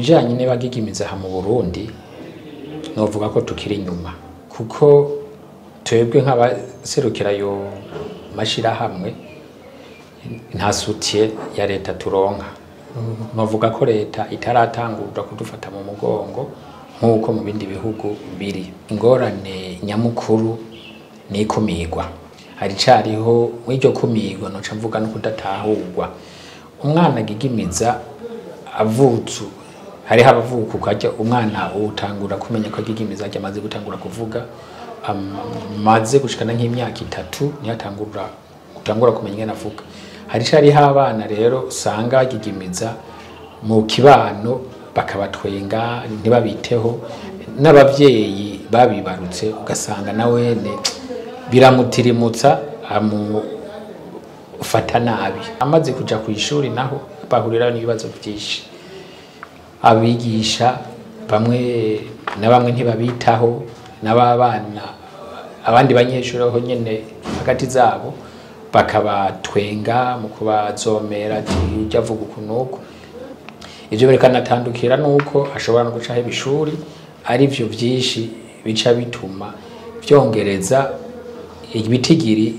Bijanye n'abagigimiza aha mu Burundi, novuga ko tukiri inyuma, kuko twebwe nk'abaserukira ayo mashirahamwe nta soutien ya leta turonka. Novuga ko leta itaratangura kudufata mu mugongo nk'uko mu bindi bihugu biri. Ingorane nyamukuru ni ikumirwa. Haricariho mw'iryo kumirwa, noca mvuga no kudatahurwa. Umwana agigimiza avutse, hariho abavuka ukarya umwana utangura kumenya ko agigimiza arya amaze gutangura kuvuga, amaze gushikana nk'imyaka 3 niho utangura kumenya ingene avuga. Haricariho abana rero usanga bagigimiza mu kibano bakabatwenga, ntibabiteho, n'abavyeyi babibarutse ugasanga nawene biramutirimutsa amufata nabi. Amaze kuja kw'ishuri naho bahurirayo n'ibibazo vyinshi. Abigisha bamwe na bamwe ntibabitaho, n'ababana abandi banyeshuri aho nyene hagati zabo bakabatwenga mu kubazomera ati ujya avuga uku n'uku. Ivyo bikanatandukira nuko ashobora no gucaho ibishuri, arivyo vyinshi bica bituma vyongereza ibitigiri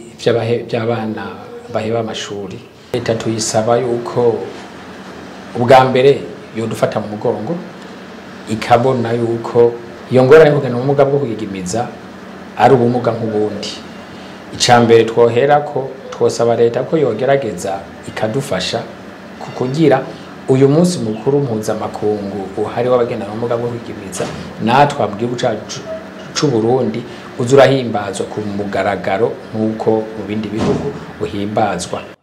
vy'abana baheba amashuri. Leta tuyisaba yuko ubwa mbere yodufata mu mugongo, ikabona yuko iyo ngorane yo kugena ubumuga bwo kugigimiza ari ubumuga nk'ubundi. Ica mbere twoherako, twosaba leta ko yogerageza ikadufasha kugira uyu munsi mukuru mpuzamakungu uhari w'abagendana ubumuga bwo kugigimiza natwe mu gihugu cacu c'u Burundi uza urahimbazwa ku mugaragaro nk'uko mu bindi bihugu uhimbazwa.